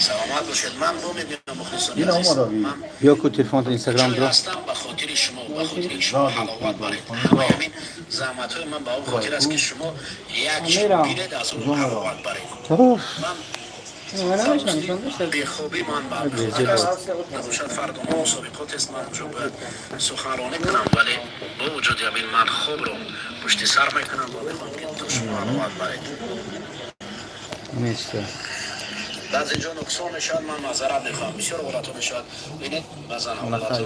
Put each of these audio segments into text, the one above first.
Саломат бошед. Ман бо мебинам, мухлисони Ина азиз. омада би. Ман Биё ку телефонто Инстаграм ҷое дро. ҳастам ба хотири шумо, ба хотири ки шумо ҳаловат баред. Ҳамаи ҳамин заҳматҳои ман ба он хотир аст, ки шумо як чиз бинед, аз он ҳаловат баред. Ман бехобӣ ман ба хотир аст. Набошад, фардо мо мусобиқот аст, ман онҷо бояд суханронӣ кунам, вале бо вуҷуди ҳамин ман хобро пушти сар мекунам ва мехоҳам, ки то шумо ҳаловат баред. Неста. Баъзе ҷо нуқсон мешавад, ман маъзарат мехоҳам. Бисёр ҳолатҳо мешавад, бинед, баъзан ҳолатҳо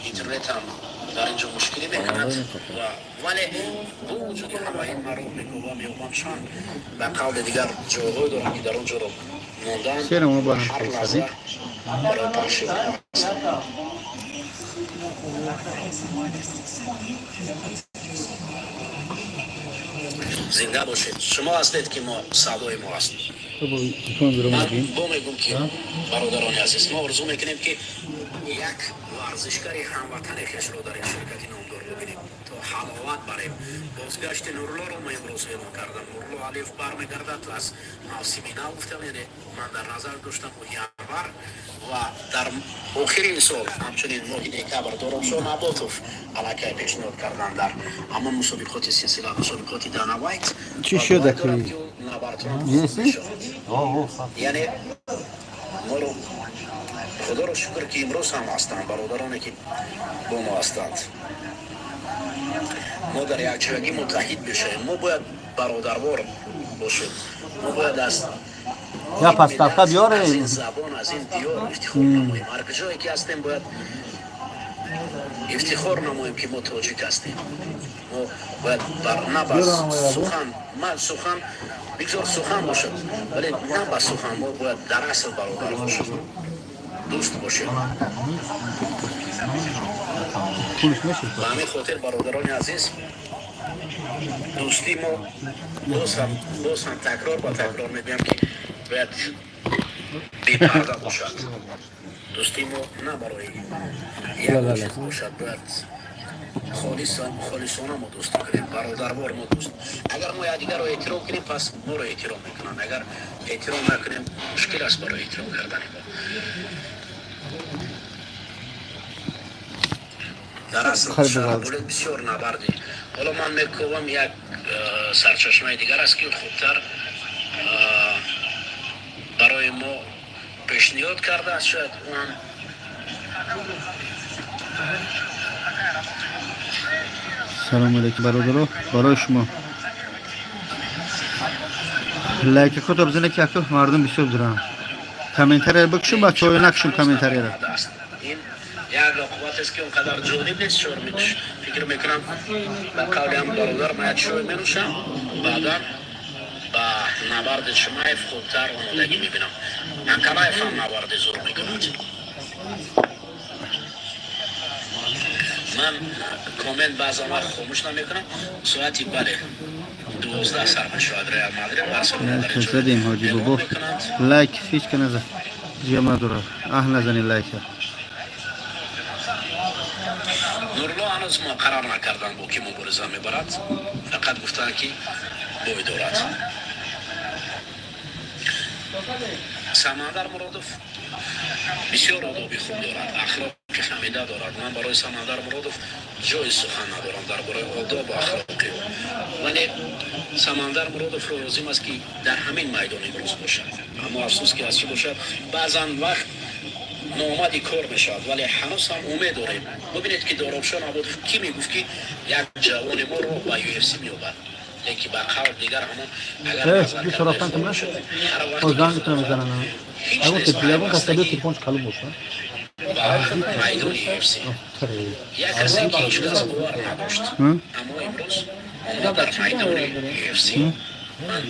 интернет ҳам дар ин ҷо мушкилӣ мекунад ва вале бо вуҷуди ҳамаи ин ман роҳ мекобам, меёбам. Чанд ба қавли дигар ҷойҳое дорам, ки дар он ҷоро мондаам. Чера мо ба ҳам ҳар фурсадӣ? лаҳза барои пахши онҳо ҳастам. Зинда бошед. Шумо ҳастед, ки мо садои мо аст. Телефон дро. Ман Мегим. бо мегӯм, ки бародарони азиз, мо орзу мекунем, ки як варзишгари ҳамватани хешро дар ин ширкати номдор бибинем, то ҳаловат барем. Бозгашти Нурлоро мо имрӯз эълон кардам. Нурло Алиев бармегардад аз мавсими нав, гуфтам, яъне ман дар назар доштам моҳи январ ва дар охири ин сол, ҳамчунин моҳи декабр Доробшо Наботов аллакай пешниҳод карданд дар ҳамон мусобиқоти силсила, мусобиқоти Дана Вайт. Чӣ Ва шуд, бовар дорам, акӣ? ки ӯ набардҳо Нест? мешавад. Яъне моро, худоро шукр, ки имрӯз ҳам ҳастанд бародароне, ки бо мо ҳастанд. Мо дар якҷоягӣ муттаҳид бешавем, мо бояд бародарвор бошем, мо бояд аз Я подставка биёре. аз ин забон, аз ин диёр ифтихор намоем. Ҳар куҷое ки ҳастем, бояд ифтихор намоем, ки мо тоҷик ҳастем. Мо бояд бар на ба сухан, ман сухан бигзор сухан бошад, вале на ба сухан, мо бояд дар асл бародар бошем, дӯст бошем. Пулш мешид. Ба ҳамин хотир, бародарони азиз, дӯстии мо боз ҳам такрор ба такрор мегӯям, ки бояд бепарда бошад. Дӯстии мо на барои як чиз бошад, бояд холисона мо дӯстӣ кунем, бародарвор мо дӯст. Агар мо якдигарро эҳтиром кунем, пас моро эҳтиром мекунанд. Агар эҳтиром накунем, мушкил аст барои эҳтиром кардани мо. Дар асл Хайр, шаҳрбулет бисёр набарди. Ҳоло ман мекобам, як сарчашмаи дигар аст, ки хубтар барои мо пешниҳод кардааст, шояд ӯ ҳам. Салому алейкум, бародаро, барои шумо лайки худро бизанед, ки аку мардум бисёр доранд. Комментария бикушем, бачаҳо, накушем комментарияро. Омадааст. Ин як оқибат аст, ки он қадар ҷолиб нест. Чор фикр мекунам, ба қавли ҳам бародар, ман як чой менӯшам, баъдан ба набарди Чимаев хубтар омодагӣ мебинам. Анкалаев ҳам набарди зур мекунад. Ман коммент баъзан вақт хомӯш намекунам. Соати, бале, 12 сар мешавад, Реал Мадрид, Барселона дар инҷо Задем, ҳоҷи эълон бобо. мекунанд. Лайк ҳеч ка наза, ҷиям надорад, аҳ, назани лайка. Нурло ҳанӯз муқаррар накарданд, бо ки мубориза мебарад, фақат гуфтанд, ки бой дорад. Самандар Муродов бисёр одоби хуб дорад, ахлоқи ҳамида дорад. Ман барои Самандар Муродов ҷои сухан надорам дар бораи одобу ахлоқи ӯ, вале Самандар Муродовро лозим аст, ки дар ҳамин майдон имрӯз бошад. Аммо афсӯс, ки аз чӣ бошад, баъзан вақт номади кор мешавад, вале ҳанӯз ҳам умед дорем. Бубинед, ки Доробшо Наботов, кӣ мегуфт, ки як ҷавони мо роҳ ба UFC меёбад? Леки ба қавл дигар ҳамон агар назар Ду карда тарафтан хуб тимна? бошад, ҳар вақте О, ки занг худо мезананд. ҳеҷ Ягон нест ягон кас пайвастагӣ телефонш калон боша. ба майдони UFC. Як касе, ки ҳеҷ кас бовар надошт, аммо имрӯз омад дар майдони UFC. Ман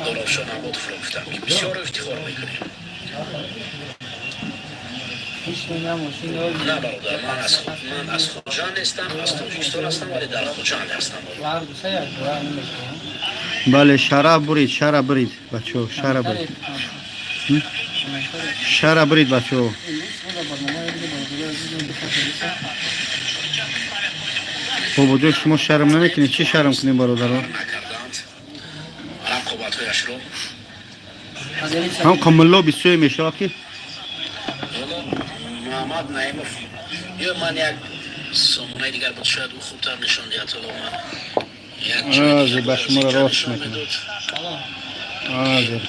Доробшо Наботовро гуфтам, ки бисёр ифтихор мекунем. На, бародар, ман аз Хуҷанд нестам, аз Тоҷикистон ҳастам, вале дар Хуҷанд ҳастам. Бале, шара бурид, шара бурид, бачаҳо, шара бурид, шара бурид, бачаҳо. Бобоҷон, шумо шарм намекунед? Чӣ шарм кунем, бародаро? Накарданд. Рақобатҳояшро. Ҳам қамилло бисёр мешавад ки. Ҳоло Муҳаммад Наимов ё ман як сомонаи дигар буд, шояд ӯ хубтар нишон диҳад. Ҳоло ман як ҷои Азир дигар ба буд, шуморо аз инҷо рост нишон мекунам. медод. Азир.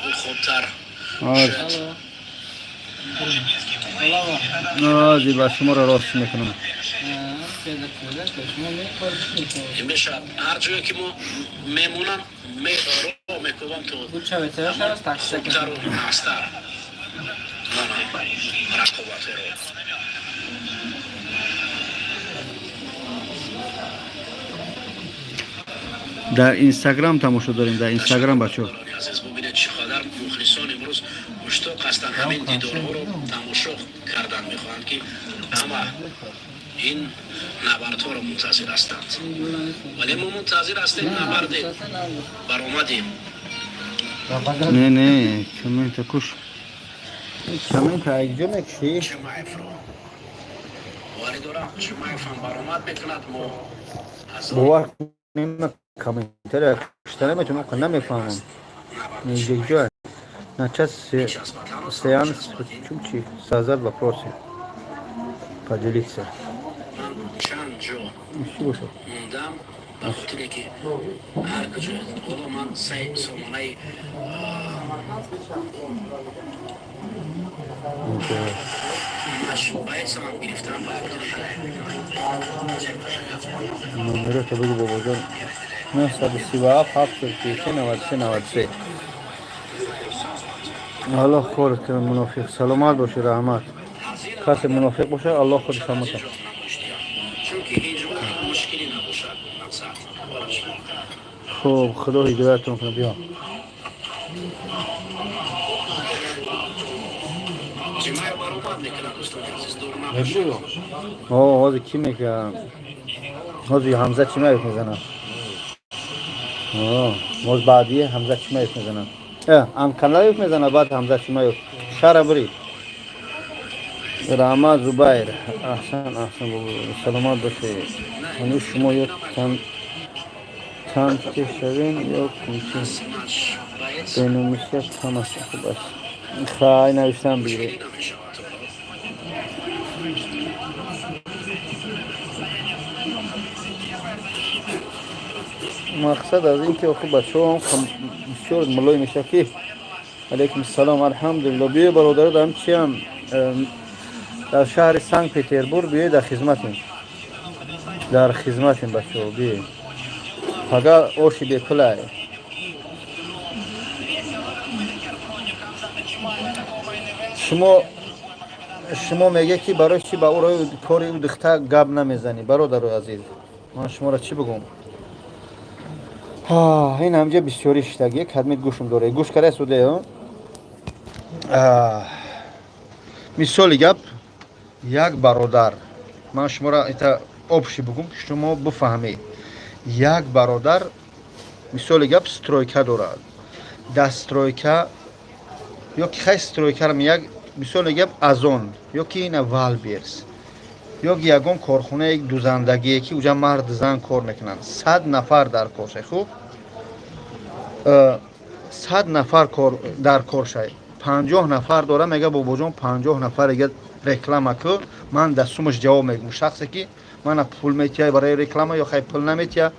Ӯ хубтар Азир. шояд. Азир ба шуморо рост мекунам. Ин мешавад, ҳар ҷое ки мо мемонам, ро мекӯбам то хубтару нағзтар мана рақобатҳоро. Дар Инстаграм тамошо дорем, дар Инстаграм, бачо. Бародарони азиз, бубинед, чӣ қадар мухлисон имрӯз муштоқ ҳастанд, ҳамин дидорҳоро тамошо кардан мехоҳанд, ки ҳама ин набардҳоро мунтазир ҳастанд, вале мо мунтазир ҳастем набарди баромадем. Не, не, коммента куш, коммента якҷо мекушӣ. Ҷумаевро боварӣ дорам, Ҷумаев ҳам баромад мекунад, мо аз он Бовар кунем, комментария кушта наметавонам, намефаҳмам. Неҷо начать сеанс, чумчи создать вопросы, поделиться. Ман чанд ҷо Чӣ бошад? мондам, ба хотире ки ҳар куҷо ҳоло ман сай сомонаи Инҷо. Баъд гирифтам, ба хотире ки Номерото бигу, бобоҷон. 937 733 93 93. Аллоҳ кор кунад мунофиқ. Саломат бошӣ, раҳмат. Касе мунофиқ бошад, Аллоҳ худаш ҳамаша. Чунки ҳеҷ вақт мушкилӣ набошад, мақсад. Хуб, Худо ҳидоятон кунад, биё. Ҷимаев баромад мекунад, дӯстони азиз, дур набошад. О, ҳозир кӣ мекунад? Ҳозир Ҳамза Чимаев мезанад. О, боз баъдие Ҳамза Чимаев мезанад. Анкалаев мезанад, баъд Ҳамза Чимаев. Шара бурид. Раҳмат, Зубайр. Аҳсан, аҳсан, бобо. Саломат бошед. Ҳанӯз шумо ё танте шавем ё кунчи. Баъд Беномусият ҳамаш хуб аст. Хай, навиштам бигиред. мушкилӣ намешавад ҳоло. Мақсад аз ин ки охи бачаҳо бисёр мулоим мешавад ки. Алайкум салом, алҳамдулилло. Биё, бародаро, дар чиам, дар шаҳри Санкт Петербург биёед, дар хизматем, дар хизматем, бачаҳо, биёед. Фақат оши бепулай. Шумо мегӯед ки барои чӣ ба ӯ кори ӯ духта гап намезанӣ? Бародарои азиз, ман шуморо чӣ бигӯм? Ин ҳамҷа бисёрӣ шиштагӣ кадмит гӯшм дора, гӯш карда суде. Мисоли гап, як бародар, ман шуморо ита общий бигӯм, шумо бифаҳмед. Як бародар, мисоли гап, стройка дорад. Дар стройка ё ки хай стройкарам, як мисоли гап, Озон ё ки ина Вайлдберриз ё ки ягон корхонаи дузандагие ки уҷа мард зан кор мекунанд, 100 нафар дар кор шай. Хуб, 100 нафар дар кор шай, 50 нафар дора. Мега: «Бобоҷон, 50 нафар ига реклама ку». Ман дар сумаш ҷавоб мегӯм: шахсе ки мана пул метиҳа барои реклама ё хай пул наметиҳа,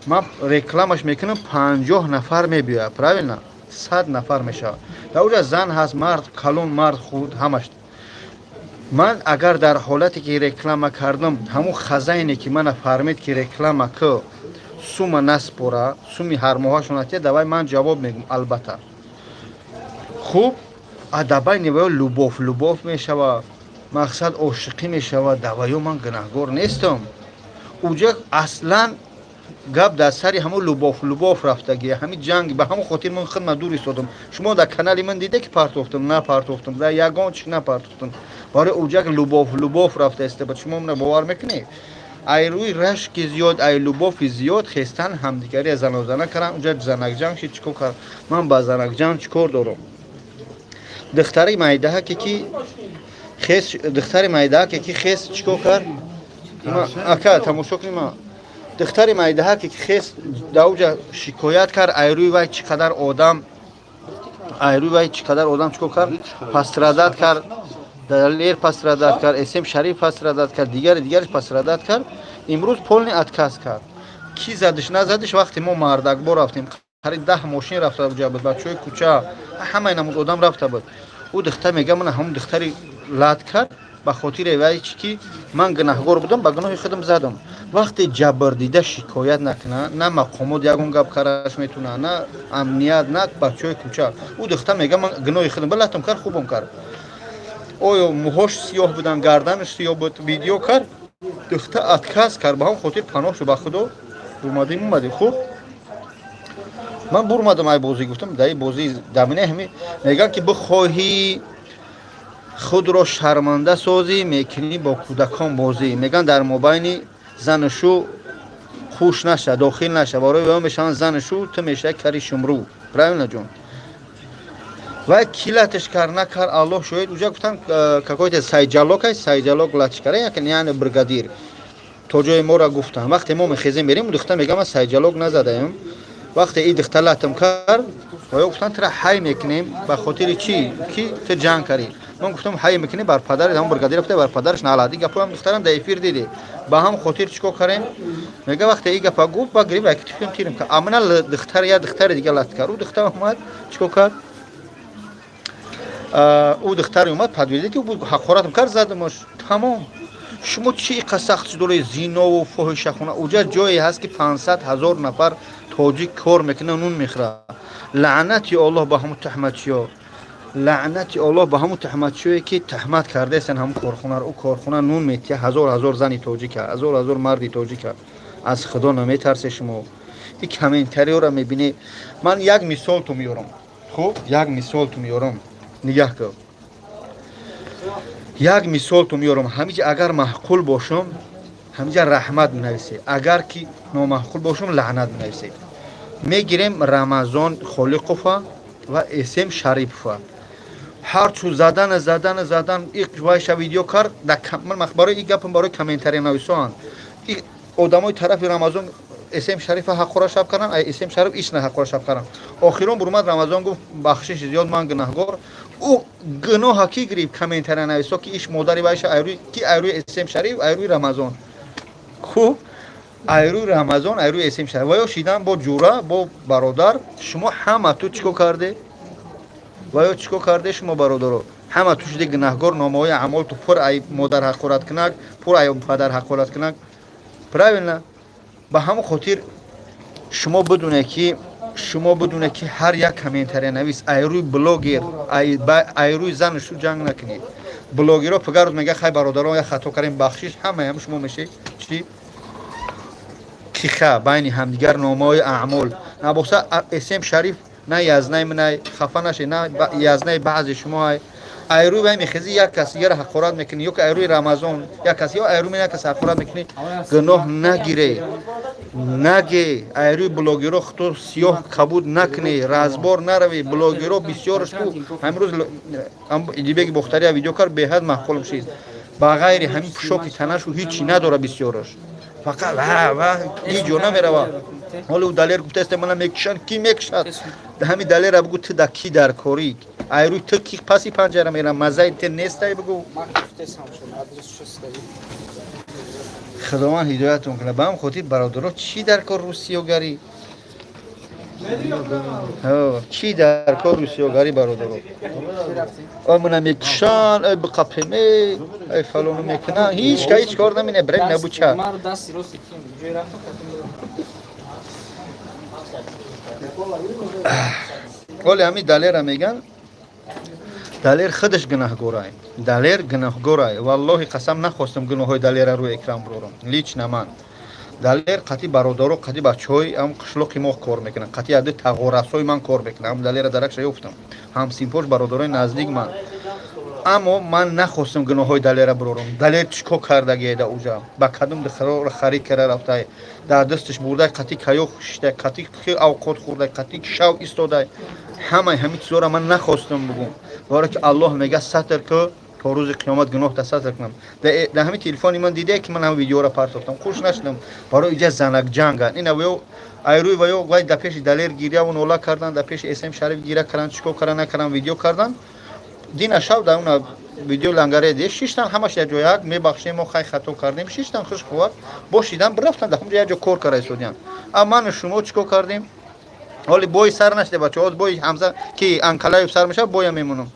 ман рекламаш мекунам, 50 нафар мебиёяд, правильно, 100 нафар мешавад. Дар уҷа зан ҳаст, мард, калон, мард, худ, ҳамаш. Ман агар дар ҳолате ки реклама кардам, ҳамун хазайне ки мана фармид ки реклама ку, сума наспора, суми ҳармоҳашон натия, давай ман ҷавоб мегӯм, албатта. Хуб, адабай неваё любовь, любовь мешава, мақсад ошиқӣ мешава, даваё ман гунаҳгор нестам. Уҷа аслан гап дар сари ҳамун любовь, любовь рафтагӣ, ҳамин ҷанг. Ба ҳамон хотир ман худма дур истодам. Шумо дар канали ман диде ки партофтам, напартофтам, дар ягон чи напартофтам. Барои уҷак любовь, любовь рафта иста. Шумо мана бовар мекунед? Ай рӯи рашки зиёд, ай любови зиёд хестан ҳамдигари занозана кардан, уҷа занакҷанг шид. Чӣ кор кард? Ман ба занакҷанг чӣ кор дорам? Духтари майдаҳаке ки хес, духтари майдаҳаке ки хес, чӣ кор кард? Ака, тамошо кунӣ, ма Духтари майдаҳаке, ки хес давҷа шикоят кард, айрӯи вай чӣ қадар одам, айрӯи вай чӣ қадар одам чикор кард, пострадать кард. Далер пострадать кард, Эсем Шариф пострадать кард, дигари дигараш пострадать кард. Имрӯз полный отказ кард. Ки задиш, назадиш, вақте мо мардакбор рафтем, қариб 10 мошин рафта буҷа буд, бачаҳои кӯча, ҳамаи намуд одам рафта буд. Ӯ духтар мега, мана ҳамун духтари лат кард, ба хотири вай чи ки ман гунаҳгор будам, ба гуноҳи худам задам. Вақте ҷабрдида шикоят накуна, на мақомот ягон гап караш метавона, на амният, на бачаҳои кӯча. Ӯ духтар мега, ман гуноҳи худам ба латам кард, хубам кард. Оё мӯҳош сиёҳ будан, гарданаш сиёҳ буд, видео кард, духтар отказ кард. Ба ҳам хотир паноҳ шуд ба худо. Омадем, омадем, хуб, ман бурмадам ай бозӣ, гуфтам, даи бозӣ дамине ҳами мегӯянд, ки бихоҳӣ худро шарманда созӣ, мекунӣ бо кӯдакон бозӣ. Мегӯянд, дар мобайни зану шу хуш наша, дохил наша, барои ваё мешаванд зану шу, ту мешавӣ кари шумрӯ. Правильно, ҷон? Вай ки латиш кард, накард, Аллоҳ шоҳид. Уҷа гуфтан, какой-то Сайҷалок ай, Сайҷалок латиш кард, яъне бригадир, то ҷои моро гуфтан. Вақте мо мехезем, мерем, духтар мега, ман Сайҷалок назадаем. Вақте и духтар латам кард, ва гуфтан, тура ҳай мекунем. Ба хотири чӣ ки ту ҷанг кардӣ? Ман гуфтам, ҳай мекунем, бар падари ҳамон бригадир гуфта, бар падараш налад. Ин гапоам духтарам дар эфир диди. Ба ҳам хотир чӣ кор кардем? Мега, вақте и гапа гуфт, ба гирифт, як тифим тирим кард. Амина духтар, як духтари дига лат кард. Ӯ духтар омад, чӣ кор кард? Ӯ духтаре омад, подтвердить, ки ҳақоратам кард, задамаш, тамом. Шумо чӣ иқа сахт доред, зинову фоҳишахона? Уҷа ҷое ҳаст, ки 500 000 нафар тоҷик кор мекунад, нун мехӯрад. Лаънати Оллоҳ ба ҳамун туҳматчиё, лаънати Оллоҳ ба ҳамун туҳматчиёе, ки туҳмат кардаестан ҳамун корхонаро. Ӯ корхона нун метиҳа ҳазор ҳазор зани тоҷика, ҳазор ҳазор марди тоҷика. Аз Худо наметарсе шумо? И комментариёро мебинӣ. Ман як мисол ту меёрам, хуб, як мисол ту меёрам, нигаҳ кун, як мисол ту меёрам. Ҳамиҷа агар маъқул бошам, ҳамиҷа раҳмат менависед, агар ки номаъқул бошам, лаънат менависед. Мегирем Рамазон Холиқова ва Эсем Шарипова. Ҳарчу задан, задан, задан, вайша видео кард. Барои и гапам, барои комментария нависоанд. Одамои тарафи Рамазон Эсем Шарифа ҳаққора шаб кардан, Эсем Шариф ишна ҳаққора шаб кардан. Охирон бурмад Рамазон, гуфт, бахшиш зиёд, ман гунаҳгор. Ӯ гуноҳа ки гирифт? Комментария нависо, ки иш модари вайша айрӯи ки, айрӯи Эсем Шариф, айрӯи Рамазон. Хуб, айрӯи Рамазон, айрӯи Эсем Шариф ва ё шидан бо ҷура, бо бародар. Шумо ҳама ту чӣ кор карде? Ва ё чӣ кор карде шумо, бародаро? Ҳама ту шуде гунаҳгор. Номаҳои аъмол ту пур ай модар ҳақораткунак, пур ай падар ҳақораткунак. Правильно? Ба ҳамон хотир шумо бидунед, ки ҳар як комментария навис, айрӯи блогер, айрӯи зану шу ҷанг накунед. Блогерро пигарӯз мега, хай, бародарон, як хато кардем, бахшиш. Ҳамаям шумо мешед чӣ киха байни ҳамдигар, номаҳои аъмол набоса. Эсем Шариф на язнаи минай, хафа наше, на язнаи баъзе шумо. Ай айрӯи вай мехезӣ, як кас дигара ҳақорат мекунӣ, ё ки айрӯи Рамазон як кас, ё айрӯи ман як кас ҳақорат мекунӣ, гуноҳ нагире, наге. Айрӯи блогеро худто сиёҳ кабуд накунӣ, разбор наравӣ. Блогеро бисёраш ку ҳамрӯз Идибеги Бохтария видео кард, беҳад маъқулм шид. Ба ғайри ҳамин пӯшоки танашу ҳичи надора бисёраш, фақат ва ҳеҷ ҷо намерава. Ҳоли ӯ Далер гуфтааст, мана мекушанд. Ки мекушад? Ҳами Далера бугӯ, ту да ки дар корӣ? Айрӯи ту ки паси панҷара мерам? Маззаи ту нестай, бугӯ. Худованд ҳидоятон кунад. Ба ҳам хотир, бародаро, чӣ дар кор русиёгарӣ, чӣ дар кор русиёгарӣ, бародаро? Ой, мана мекушанд, ой, биқапеме, ай, фалону мекунанд. Ҳеч ка ҳеч кор намине, брек набуча. Маро дасти рости ким ҷой рафтам. Оли ҳами Далера меган, Далер худаш гунаҳгорай, Далер гунаҳгорай. Валлоҳи қасам, нахостам гуноҳҳои Далера рӯи экран бурорам. Лично ман Далер қати бародаро, қати бачаҳои ҳам қишлоқи мо кор мекунанд, қати яду тағорасои ман кор мекунанд. Ҳам Далера даракша ёфтам, ҳамсинфош, бародарои наздик ман. Аммо ман нахостам гуноҳҳои Далера бурорам. Далер чӣ кор кардагиеда уҷа? Ба кадом духтароро харид карда рафтай, дар дасташ бурдай, қати каё шиштай, қати ки авқот хӯрдай, қати шав истодай? Ҳамаи ҳамин чизоро ман нахостам бугум, барое ки Аллоҳ мега, сатр ку. То рӯзи қиёмат гуноҳ тасатр кунам. Дар ҳамин телефони ман дидае, ки ман ҳам видеоро партофтам, хуш нашудам. Барои иҷа занак ҷанган ина ё айрӯи ва ё вай дар пеши Далер гиряву нола кардан, дар пеши СМ Шариф гира кардан, чӣ кор кардан, накардан, видео кардан. Дина шав дар уна видео лангаре де шиштан, ҳамаш як ҷояк, мебахшем, мо хай хато кардем, шиштан, хуш қувват бошидан, бирафтан, дар ҳамҷо як ҷо кор кара истодиян. А ману шумо чӣ кор кардем? Ҳоли бой сар нашида, бачаҳо, бой Ҳамза ки Анкалаев сар мешавад, боя мемонам.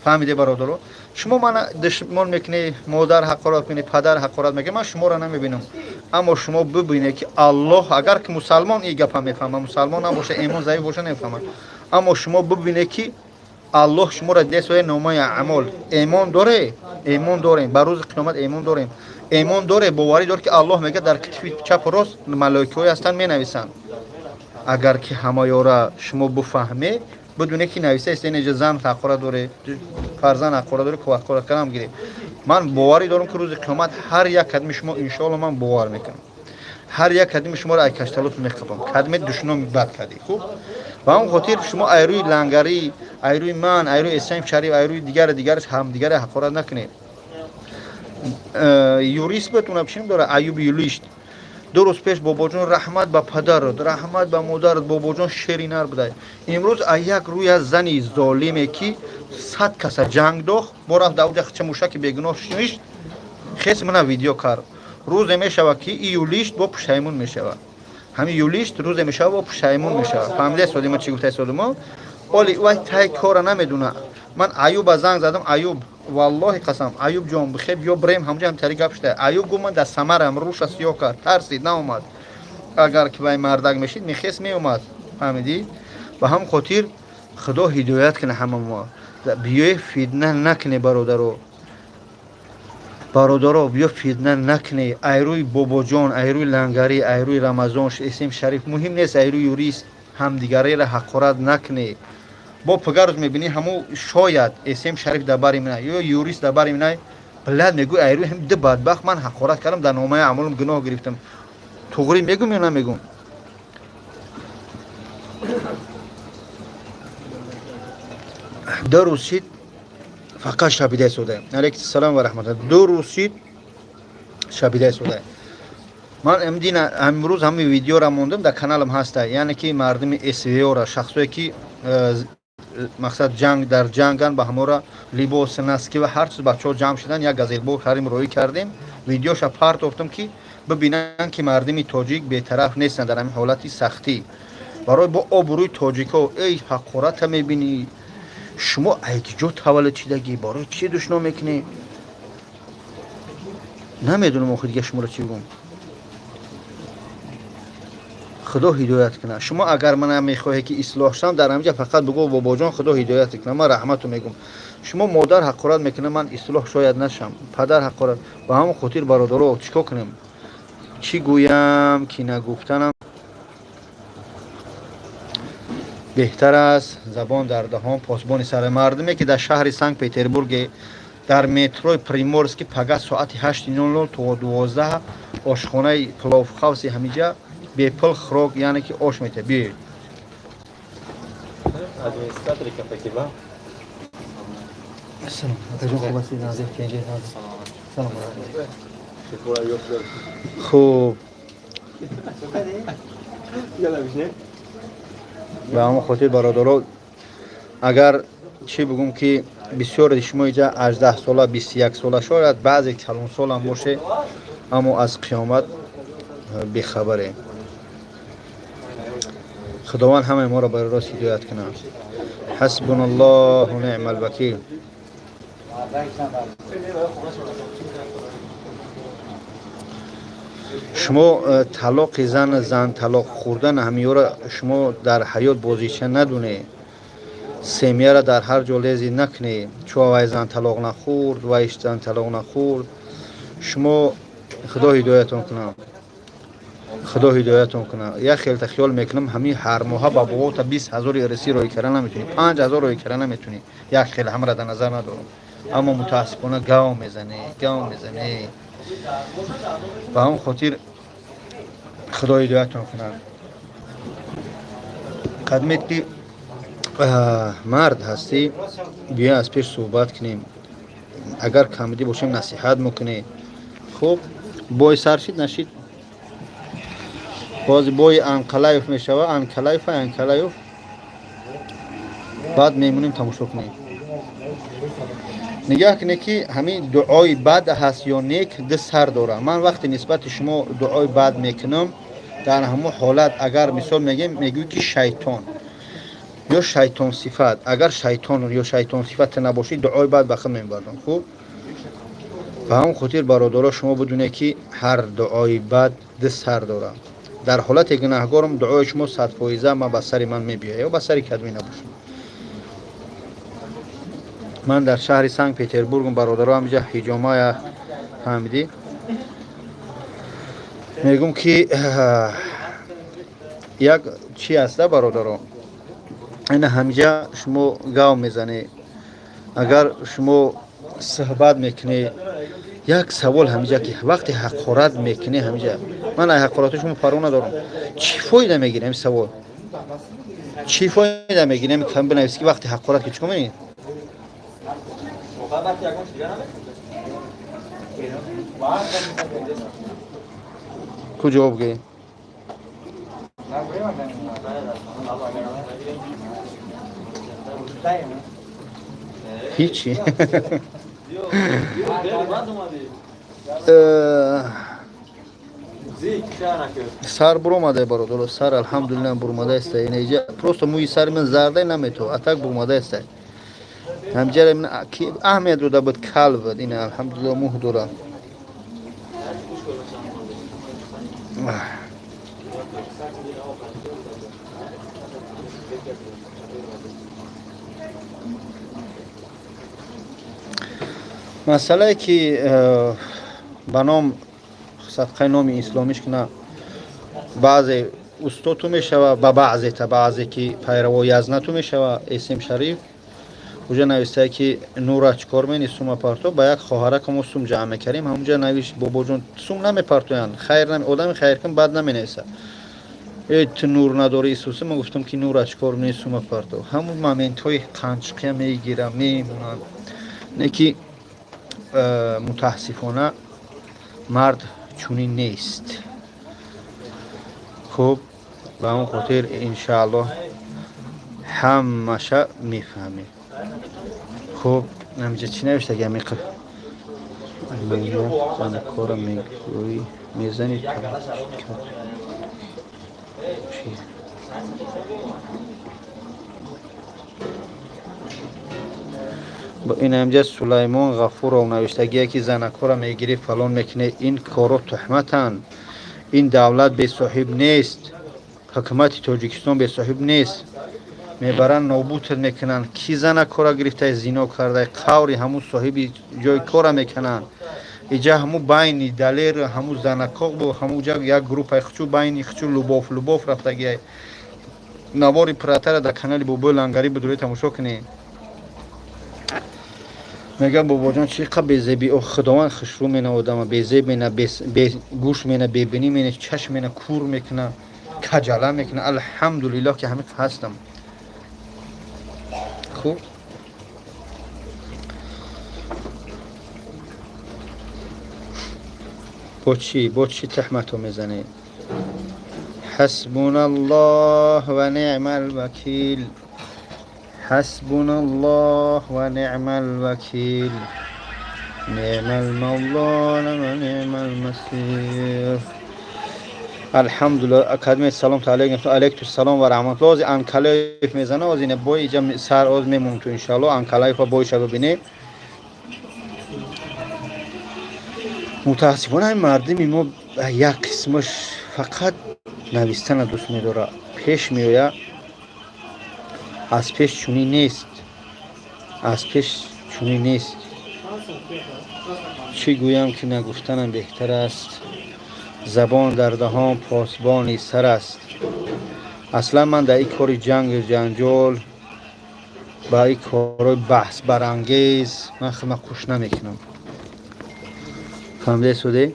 Фаҳмиде, бародаро? Шумо мана душмон мекунӣ, модар ҳақорат мекунӣ, падар ҳақорат мекунӣ, ман шуморо намебинам. Аммо шумо бибинед, ки Аллоҳ, агар ки мусалмон ин гапа мефаҳма, мусалмон набоша, эмон заиф боша, намефаҳма. Аммо шумо бибинед, ки Аллоҳ шуморо десоя номаи аъмол. Эмон доре, эмон дорем, ба рӯзи қиёмат эмон дорем, эмон доре, боварӣ дор, ки Аллоҳ мегӯяд, дар китфи чапу рост малоикаҳое ҳастанд, менависанд. Агар ки ҳамаёра шумо бифаҳме, бидуне ки нависа ист, инҷа зан ҳақорат доре, фарзанд ҳақорат доре, ҳақорат кардам гире. Ман боварӣ дорам, ки рӯзи қиёмат ҳар як кадми шумо, иншоалло, ман бовар мекунам, ҳар як кадми шуморо ай кашталот меқабам, кадме душноми бад кардӣ. Хуб, ба он хотир шумо айрӯи лангарӣ, айрӯи ман, айрӯи Эсаим Шариф, айрӯи дигару дигараш ҳамдигаре ҳақорат накунед. Юрист буд, уна чӣ дора, Аюб Юлишт, 2 рӯз пеш: «Бобоҷон, раҳмат ба падарат, раҳмат ба модарат, бобоҷон шери нар будай». Имрӯз а як рӯи аз зани золиме, ки 100 каса ҷанг дохт, бо рафт дар уҷа хча мушаки бегуноҳ шишт, хес мана видео кард. Рӯзе мешавад, ки и юлишт бо пушаймон мешавад. Ҳамин юлишт рӯзе мешавад, бо пушаймон мешавад. Фаҳмида содима, чӣ гуфта содима? Оли вай тай кора намедуна. Ман Аюба занг задам: «Аюб, валлоҳи қасам, Аюб ҷон, бихеб ё брем ҳамҷа ҳамтари гап шуда». Аюб гуфт: «Ман дар Самарам». Рӯша сиёҳ кард, тарсид, наомад. Агар ки вай мардак мешид, мехес меомад. Фаҳмидӣ? Ба ҳам хотир Худо ҳидоят кунад ҳама мо. Биёе фитна накунӣ, бародаро, бародаро, биё фитна накунӣ. Айрӯи Бобоҷон, айрӯи Лангарӣ, айрӯи Рамазон, Эсем Шариф, муҳим нест, айрӯи юрист ҳамдигареро ҳақорат накунӣ. Бо пага рӯз мебинӣ, ҳамун шояд Эсем Шариф дар бари минай ё юрист дар бари минай, блядь, мегӯй: «Айрӯи ҳам ду бадбахт ман ҳақорат кардам, дар номаи аъмолам гуноҳ гирифтам». Туғрӣ мегӯм ё намегӯм? 2 рӯз шид, фақат шабида истодаем. Алейкум салом ва раҳматуллоҳ. 2 рӯз шид, шабида истодаем. Ман имдина имрӯз ҳамин видеора мондам, дар каналам ҳаста. Яъне ки мардуми СВО-ра, шахсое ки мақсад ҷанг дар ҷанган, ба ҳамора либос, носки ва ҳар чиз бачаҳо ҷамъ шудан, як газелбор харим, роӣ кардем, видеоша партофтам, ки бибинанд, ки мардуми тоҷик бетараф нестанд дар ҳамин ҳолати сахтӣ. Барои бо обрӯи тоҷикҳо, эй, ҳақората мебинӣ. Шумо айкиҷо таваллуд шидагӣ? Барои чӣ душном мекунӣ? Намедонам охи дига шуморо чӣ бигӯм. Худо ҳидоят кунад. Шумо агар мана мехоҳе, ки ислоҳ шавам, дар ҳамҷа фақат бигӯ: «Бобоҷон, Худо ҳидоят кунад», ман раҳмату мегӯм. Шумо модар ҳақорат мекунад, ман ислоҳ шояд нашам, падар ҳақорат. Ба ҳамон хотир, бародаро, чӣ кор кунем? Чӣ гӯям, ки нагуфтанам беҳтар аст. Забон дар даҳон, посбони сари. Мардуме, ки дар шаҳри Санкт Петербурге, дар метрои Приморский, пага соати 8:00 то 12 ошхонаи пловхавси ҳамиҷа бепул хӯрок, яъне ки ош метиҳад, биёед. Администратори кафе. Салом, акаҷон, хуб ҳастед? Назир кенҷе. Салом. Хуб, ба ҳамон хотир, бародаро, агар чӣ бигӯм, ки бисёре шумо иҷа 18 сола, 21 сола, шояд баъзе калонсолам боше, аммо аз қиёмат бехабарем. Худованд ҳамаи моро барои рост ҳидоят кунад. Ҳасбуна Аллоҳу ниъмал вакил. Шумо талоқи зан, зан талоқ хӯрдан, ҳамиёра шумо дар ҳаёт бозича надуне. Семьяра дар ҳар ҷо лези накунӣ, чо вай зан талоқ нахӯрд, вай зан талоқ нахӯрд. Шумо Худо ҳидоятон кунад, Худо ҳидоятон кунад. Як хелта хиёл мекунам, ҳамин ҳар моҳа ба бобота 20 ҳазори рси роӣ кара наметунӣ, 5000 роӣ кара наметунӣ. Як хел ҳамра дар назар надорам, аммо мутаассифона гав мезанӣ, гав мезанӣ. Ба ҳамон хотир Худо ҳидоятон кунад. Қадмет ки мард ҳастӣ, биё аз пеш суҳбат кунем. Агар камидӣ бошем, насиҳат мекунӣ. Хуб, бой сар шид, нашид, боз бои Анқалаев мешава. Анкалаев, Анкалаев. Баъд мемонем, тамошо кунем. Нигаҳ кунед, ки ҳамин дуои бад ҳаст ё нек, ду сар дорад. Ман вақте нисбати шумо дуои бад мекунам, дар ҳамон ҳолат, агар мисол мегем, мегӯй ки шайтон ё шайтонсифат. Агар шайтон ё шайтонсифат набошӣ, дуои бад ба худ мебардам. Хуб, ба ҳамон хотир, бародаро, шумо бидунед, ки ҳар дуои бад ду сар дорад. Дар ҳолате гунаҳгорам, дуои шумо 100% ма ба сари ман мебиёяд ё ба сари кадме набошад. Ман дар шаҳри Санкт Петербургм, бародаро, ҳамиҷа ҳиҷомая, фаҳмидӣ? Мегӯм, ки як чи аста, бародаро, ина ҳамиҷа шумо гав мезанед, агар шумо суҳбат мекунед, як савол ҳамиҷа, ки вақте ҳақорат мекунӣ ҳамиҷа, ман ай ҳақорати шумо парво надорам, чӣ фоида мегирем? Савол: чӣ фоида мегирем? Кам бинавис, ки вақте ҳақорат ки чӣ мекунӣ? Воқеан вақти ягон чиз дига намекунед? Ку ҷавоб гӯӣ? Нагӯем, агар даем. Ҳичи. Баъд омадӣ. Зик ча накард. Сар буромадай, бародаро, сар алҳамдулилла бурмадаеста. Инаиҷа просто мӯи сари ман зардай намето, а так бурмадаеста. Ҳамҷара ки аҳамият дода буд, кал буд. Ина, алҳамдулилла, мӯҳ дорад. Масъалае ки ба ном садқаи номи исломиш кина, баъзе устоту мешава, ба баъзета, баъзе ки пайраво язнату мешава. Эсем Шариф уҷа навистае, ки нура чикор мени, сума парто. Ба як хоҳарака мо сум ҷамъ мекардем, ҳамунҷа навишт: «Бобоҷон, сум намепартоянд, хайр, одами хайркун бад наменависа. Э, ту нур надори, Исуса». Ман гуфтам, ки нура чикор мени, сума парто. Ҳамун моментҳои қанчиқия мегирам, мемонанд, не ки мутаассифона мард чунин нест. Хуб, ба он хотир, иншааллоҳ, ҳамаша мефаҳмем. Хуб, ҳамиҷа чӣ навиштаги? Ҳамиқа занакора мегӯӣ, мезани. Чӣ? Ин ҳамҷа Сулаймон Ғафуров навиштагие, ки занакора мегирӣ, фалон мекунӣ. Ин коро туҳматанд. Ин давлат бесоҳиб нест, ҳукумати Тоҷикистон бесоҳиб нест. Мебаранд, нобудат мекунанд. Ки занакора гирифтаи, зино кардай, қаври ҳамун соҳиби ҷои кора мекунанд. Иҷа ҳамун байни Далер, ҳамун занакоқ бу, ҳамунҷа як группаи хучу, байни хучу любовь, любовь рафтагиай. Навори пратара дар канали Бобои Лангарӣ бидуред, тамошо кунед. Мегам, бобоҷон, чӣ қа безеби? О, Худованд хушрӯ мена одама, безеб мена, гӯш мена, бебинӣ мена, чашм мена, кур мекуна, каҷала мекуна. Алҳамдулиллоҳ, ки ҳамин ҳастам. Хуб, бо чӣ таҳмато мезанед? Ҳасбуна Аллоҳ ва неъма алвакил, ҳасбуна Аллоҳ ва неъма алвакил, неъма алмавло ва неъма алмасир. Алҳамдулилла. Академия, салом алейкум. Алейкум салом ва раҳматулло. Ози Анкалаев мезана, ози ина бой иҷа сар оз мемонем ту, иншаалло, Анкалаева бойша бибинем. Мутаассифона, ин мардими мо як қисмаш фақат навистана дӯст медорад, пеш меояд, аз пеш чунин нест, аз пеш чунин нест. Чӣ гӯям, ки нагуфтанам беҳтар аст. Забон дар даҳон посбони сар аст. Аслан ман дар ин кори ҷангу ҷанҷол, ба ин корҳои баҳсбарангез ман худма қуш намекунам. Фаҳмидаи суде?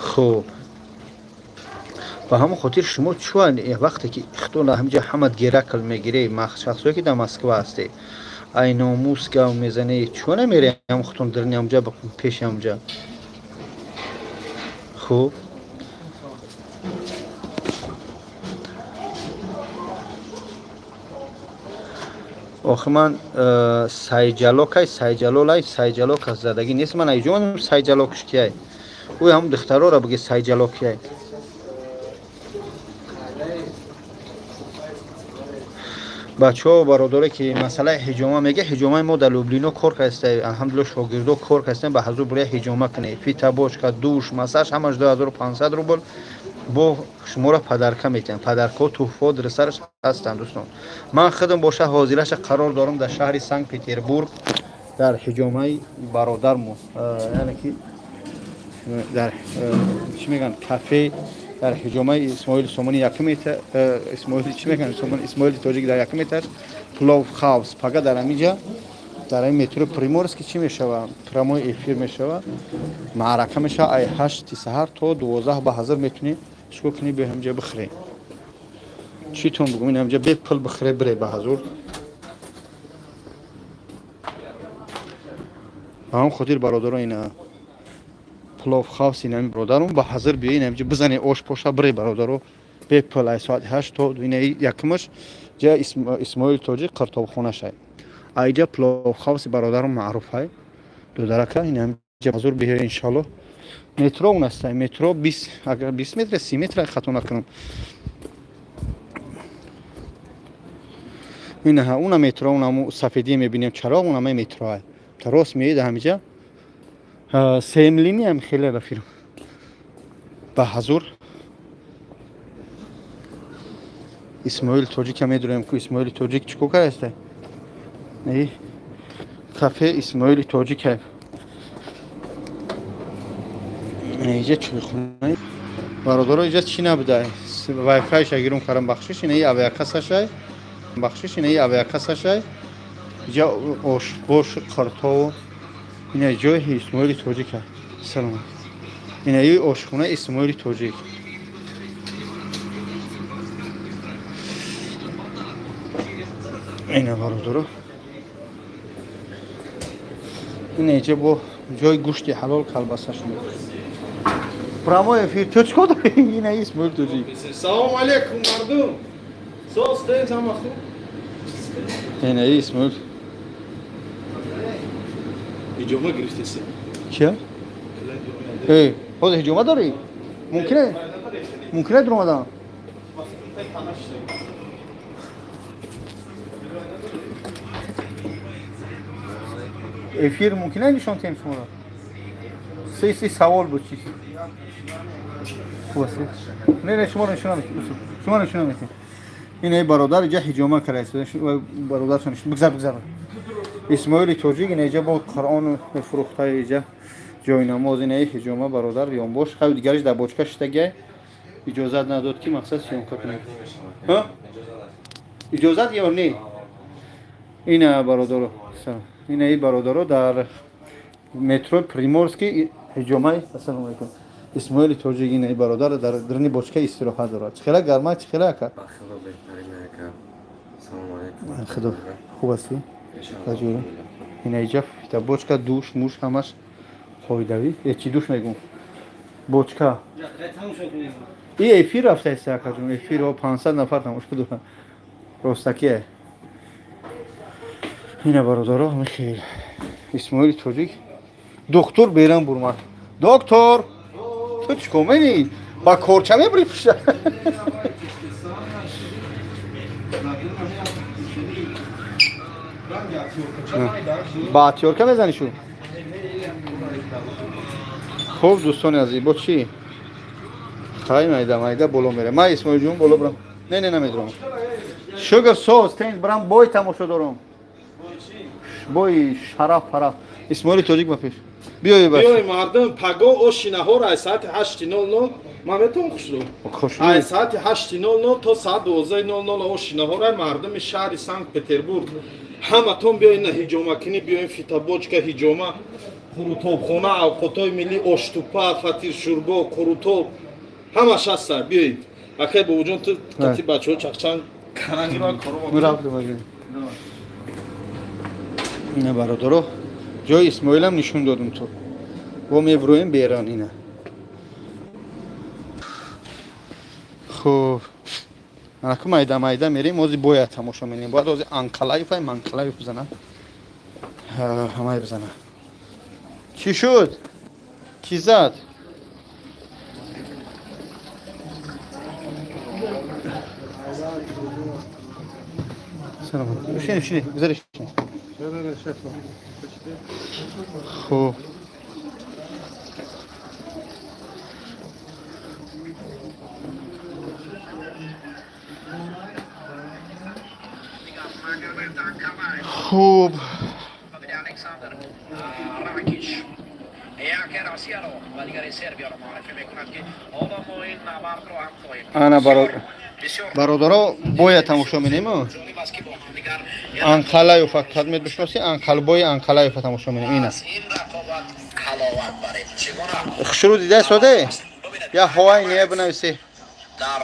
Хуб, Ба ҳамон хотир шумо чун вақте ки хитон ҳамҷа ҳамат геракл мегире, шахсое ки дар Москва ҳасте, ай номус гав мезане, чун намере ҳам хитон дарни ҳамҷа пеши ҳамҷа. Хуб, охи ман сайҷалокай, сайҷалолай, сайҷалок аз задагӣ нест. Ман айҷон сайҷалокш кияй? Ӯ ҳам духтарора биги сайҷалок кияй? Бачаҳо, бародаре ки масъалаи ҳиҷома мега, ҳиҷомаи мо дар Люблино кор кардааст, алҳамдулилла, шогирдо кор кардастем. Ба ҳазур буря ҳиҷома кунед, фитобочка, душ, массаж, ҳамаш 2500 рубл. Бо шуморо подарка метиҳам, подаркаҳо, туҳфаҳо дар сараш ҳастанд. Дӯстон, ман худам боша ҳозираша қарор дорам дар шаҳри Санкт Петербург, дар ҳиҷомаи бародармо, яъне ки дар чӣ мегӯянд, кафе, дар ҳиҷомаи Исмоили Сомонӣ, якум Исмоили, чӣ мегӯянд, Исмоили Тоҷик, дар якум этаж, Плов Хаус. Пага дар ҳаминҷа, дар ҳамин метро Приморский чӣ мешава? Прямой эфир мешава, маърака мешава ай 8-и саҳар то 12. Ба ҳазир метунӣ чикор кунӣ? Биё ҳаминҷа бихӯре. Читон бигӯм, ин ҳаминҷа бепул бихӯре, бире ба ҳазур. Ба ҳамон хотир, бародаро, ина Плов Хаус, ин ҳамин бародарум, ба ҳазир биё, ин ҳаминҷа бизане ош поша, бире, бародаро, бепул, ай соати 8 то ина. Якумаш ҷа Исмоили Тоҷик қиртобхонашай, айҷа Плов Хауси бародарум маъруфай дударака. Ин ҳаминҷа ҳазур биё, иншалло. Метро он аст, метро 20, агар 20 метр, 30 метр хато накунам. Инаҳа, уна метро, унаму сафедие мебинем, чароғ, унама метроа. Рост меоед ҳамиҷа, сеюм линиям хеле ба филм. Ба ҳазур Исмоили Тоҷика медурем ку. Исмоили Тоҷик чӣ кор кардаста? Кафе Исмоили Тоҷика иҷа, чойхона. Бародаро, иҷа чӣ набуда? Вайфайша гирум карам, бахшиш. Ина авиакассашай, бахшиш, ина авиакассашай. Иҷа ошбош, қиртову ина ҷои Исмоили Тоҷика. Салом. Ина и ошхона Исмоили Тоҷик. Ина, бародаро, ина иҷа бо ҷои гӯшти ҳалол, колбасаш. Прямой эфир, ту чикор дорӣ? Ина Исмоил Тоҷик. Салом алейкум, мардум. Соз, тез, ҳама хуб? Ина Исмоил. Ҳиҷома гирифтеси? Чия? Ҳозир ҳиҷома дорӣ? Мумкине, мумкине дуромадан? Эфир мумкине нишон тиҳем шуморо? Се савол буд, чиз хуб аст? Не, не, шуморо нишон намедиҳем, шуморо нишон намедиҳем. Ин эй бародар иҷа ҳиҷома кардааст. Бародаршон, бигзар, бигзар. Исмоили Тоҷик ин иҷа бо Қуръон фурӯхта, иҷа ҷои намоз. Ин эй ҳиҷома бародар ёнбош, хай, дигариш дар бочка шиштагиай, иҷозат надод ки мақсад съёмка кунем. Иҷозат ё не? Ина, бародаро, ина и бародаро, дар метро Приморский ҳиҷомаи, ассалому алайкум, Исмоили Тоҷик. Ина и бародар дар даруни бочка истироҳат дорад. Чӣ хела гарма, чӣ хела, ака? Худо, хуб ҳастӣ? Ина иҷа бочка, душ муш ҳамаш қоидавӣ. Э, чӣ душ мегум, бочка. И эфир рафтааст, акаҷон, эфир 500 нафар тамошо доранд. Ростакие. Ина, бародаро, михел Исмоили Тоҷик. Доктор берам бурмад. Доктор, ту чӣ кор менӣ? Ба корча мебури пушта? Ба отвёртка мезанӣ шу? Хуб, дӯстони азиз, бо чӣ хай, майда майда боло мерем. Ман, Исмоилҷон, боло бурам. Не, не, намедурам. Шугр, соз тен бурам, бой тамошо дорам, бои шараф параф. Исмоили Тоҷик, ба пеш биёй. Биёй, мардум, паго оши наҳор ай соати 8:00. Ман метавон хушрӯ? Ай соати 8:00 то соат 12:00 оши наҳор ай. Мардуми шаҳри Санкт Петербург, ҳаматон биёин на ҳиҷомакунӣ, биёин фитобочка, ҳиҷома, қурутобхона, авқотҳои миллӣ, оштупа, фатиршӯрбо, қурутоб, ҳамаш ҳаста, биёед. Акай бобоҷон, ту қати бачаҳо чақчанг каранги ман кором. Ина, бародаро, ҷои Исмоилам нишон додум. Ту во меброем берон. Ина, хуб, анаку майда майда мерем. Ози бояд тамошо менем. Бояд ози Анкалаев ай Манкалаев бизана, ҳамай бизана. Чӣ шуд? Кӣ зад? Салом. Шини, шини, гузариш. Хуб, хуб. Александр Ракич яке Россияро ва дигари Сербияро муаррифӣ мекунад, ки ҳоло мо ин набардро ҳам хоҳем. Ана, бародаро, бояд тамошо менем. Ҷолиб аст, ки бо ҳамдигар Анқалаев кадмет бишноси, Анқалбои Анқалаев тамошо менем. Ина. Аз ин рақобат ҳаловат барем. Чӣ гуна? Хушрӯ дида соде я ҳовай не бинависе. Дар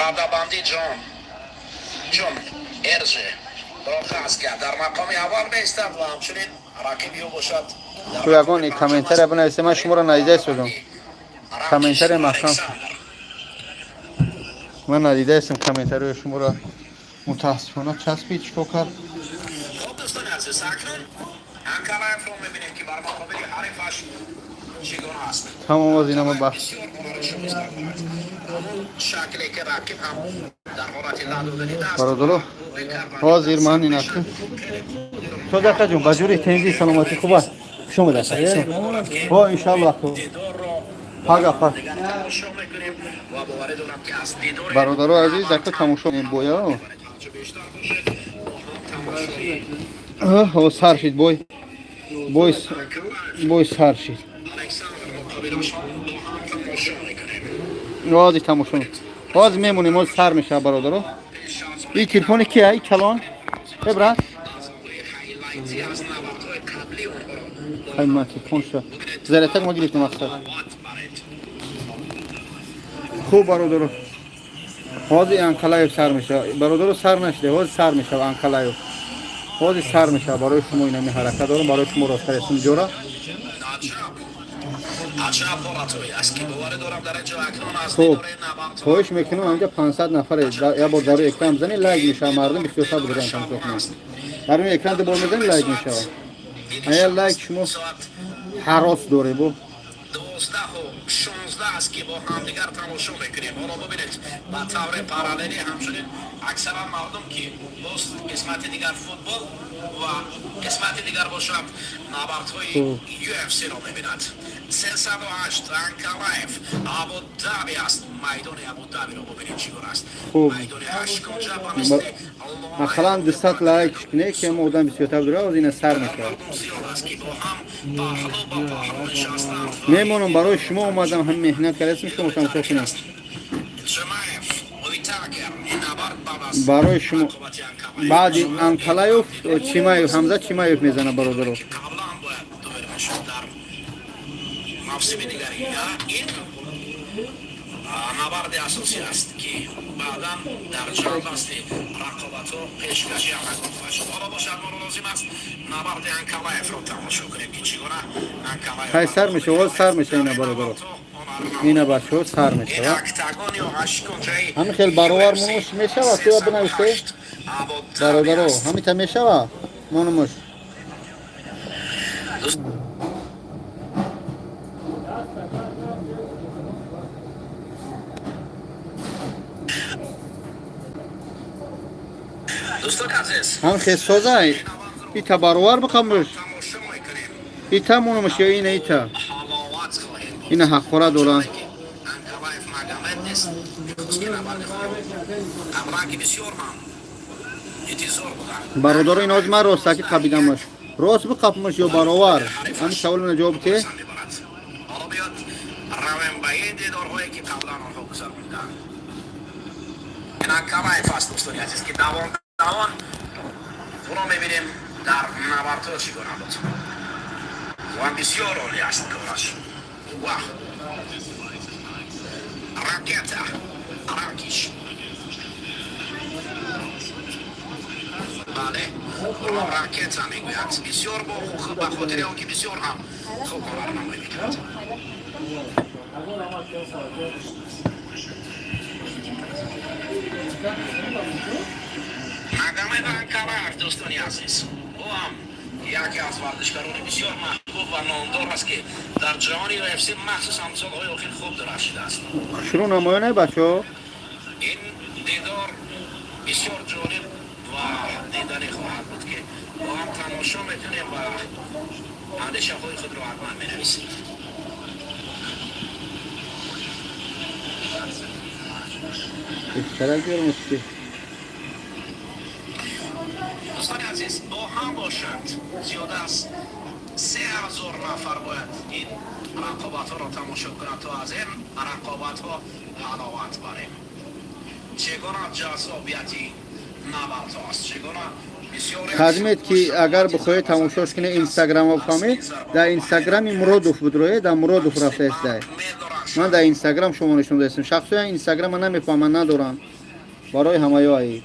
радабандӣ Ҷон Ҷон Эрже Прохаска дар мақоми аввал меистад ва ҳамчунин рақиби ӯ бошад Ту ягон комментария бинависе, ман шуморо надида истодам. Комментария маҳкам. Ман надидаистам комментариҳои шуморо, мутаассифона. Часпид, чикор кард? Хуб, дӯстони азиз, акнун Анкалаевро мебинем, ки бар муқобили ҳарифаш чӣ гуна аст. Тамом, оз инама ба Бисёр ҳунари шоиста дорад, ҳамон шакле ки рақиб ҳам дар ҳолати ладодани даст Бародаро, ҳозир ман инаку содақа ҷон, ба ҷури тензи, саломатӣ, хуб аст? Хуш омада. О, иншаллоҳ, дидорро пага па. Тамошо мекунем ва боварӣ дорам, ки аз дидори Бародаро азиз, ака тамошо боя. ҳарчо бештар бошед, бо ҳам тамошои О, сар шид бой, бой, бой сар шид. Александр муқобилаш бо ҳам тамошо мекунем. Ҳозир тамошо, ҳозир мемонем, ҳозир сар мешавад, бародаро. И телефони кия, и калон, э, брат? Highlight и аз набардҳои қаблии онҳоро Ай, ма телефон ша заратак ма гирифтем, мақсад. баред. Хуб, бародаро, ҳозир Анкалаев сар мешавад. Бародаро, сар нашида, ҳозир сар мешавад. Анкалаев ҳозир сар мешавад. Барои шумо инами ҳаракат дорам, барои шумо рост карестам ҷора. Аҷаб, аҷаб ҳолатҳое аст, ки боварӣ дорам, дар инҷо акнун аз Хуб. дидори набардҳо Хоҳиш мекунам, ҳамҷа 500 нафаре, як бор дар рӯи экран бизанед, лайк мешавад. Мардум бисёртар буданд, тамошо кунанд. Дар рӯи экран ду бор мезанед, лайк мешавад. Ая лайк шумо соат ҳарос доре бо. 12:16 аст, ки бо ҳамдигар тамошо мекунем. Ҳоло бибинед, ба таври параллелӣ ҳамчунин аксаран мардум, ки боз қисмати дигар футбол ва қисмати дигар бошад набардҳои UFC-ро мебинад. 308 Анкалаев, Абудаби аст. Майдони Абудабиро бибинед, чӣ гуна аст. Хуб. Майдони ҳашткунҷа ба мисли Ақаллан 200 лайк кунед, ки мо одам бисёртар дора. Ҳозир ина сар мешавад. Мардум зиёд аст, ки бо ҳам паҳлӯ ба паҳлӯ нишастанд. Мемонам, барои шумо омадам, ҳам меҳнат кардастем, шумо тамошо кунед. Жемаев, Уитакер, ин набард баъд аз Барои шумо рақобати Анкалаев баъди Анкалаев Чимаев, Ҳамза Чимаев мезана, бародаро. Қаблан бояд доир мешуд дар мавсими дигари. Ин набарди асосӣ аст, ки баъдан дар ҷамъбасти рақобатҳо пешкаши ҳамагон хоҳад шуд. Ҳоло бошад, моро лозим аст набарди Анкалаевро тамошо кунем, ки чӣ гуна Анкалаев Хай, сар мешава, ҳозир сар мешава. Ина, бародаро, ина, бачаҳо, сар мешава. Октагон ё ҳашткунҷаи Ҳамин хел баровар монуш мешава, туя бинависе, бародаро, ҳамита мешава монумуш. Дӯстони азиз, Ҳам хел созай, ита баровар биқамуш. тамошо мекунем. Ита монумуш ё ина, ита. Ҳаловат хоҳем буд. Ина ҳаққора дора. Анкалаев Магомед нест, мехост, ки набарди худро қаблан, ки бисёр ман интизор будам. Бародаро, ин ҳозир ман ростаки қабидамаш, рост биқапмуш ё баровар? Ҳамин саволи мана ҷавоб те. Мебарад. Ҳоло биёд равем ба ин дидорҳое, ки қаблан онҳо гузарониданд. Ин Анкалаев аст, дӯстони азиз, ки давон давон ӯро мебинем, дар набардҳо чӣ гуна буд ва бисёр олӣ аст кораш. Ва ракета. Ракиш. Бале, ӯро Ракета мегӯяд. Бисёр бо ба хотири он ки бисёр ҳам хуб ҳунарнамоӣ мекунад. Магомед Анкалаев, дӯстони азиз, ӯ ҳам яке аз варзишгарони бисёр маҳбуб ва номдор аст, ки дар ҷаҳони UFC махсусан солҳои охир хуб дурахшидааст. Хушрӯ намоёне, бачаҳо. Ин дидор бисёр ҷолиб ва диданӣ хоҳад буд, ки бо ҳам тамошо мекунем ва андешаҳои худро ҳатман менависем. Беҳтарак биёрмост ки. Дӯстони азиз, бо ҳам бошанд. Зиёда аз 3000 нафар бояд ин рақобатҳоро тамошо кунанд, то аз ин рақобатҳо ҳаловат барем. Чӣ гуна ҷаззобияти набардҳо аст, чӣ гуна бисёре аз Хадмет ки агар бихоҳед тамошош кунед, инстаграма бифаҳмед, дар инстаграми Муродов будроед, дар Муродов рафтаестай. Ман дар инстаграм шумо нишон дастам. Шахсоя инстаграма намефаҳманд, надоранд. Барои ҳамаё аи.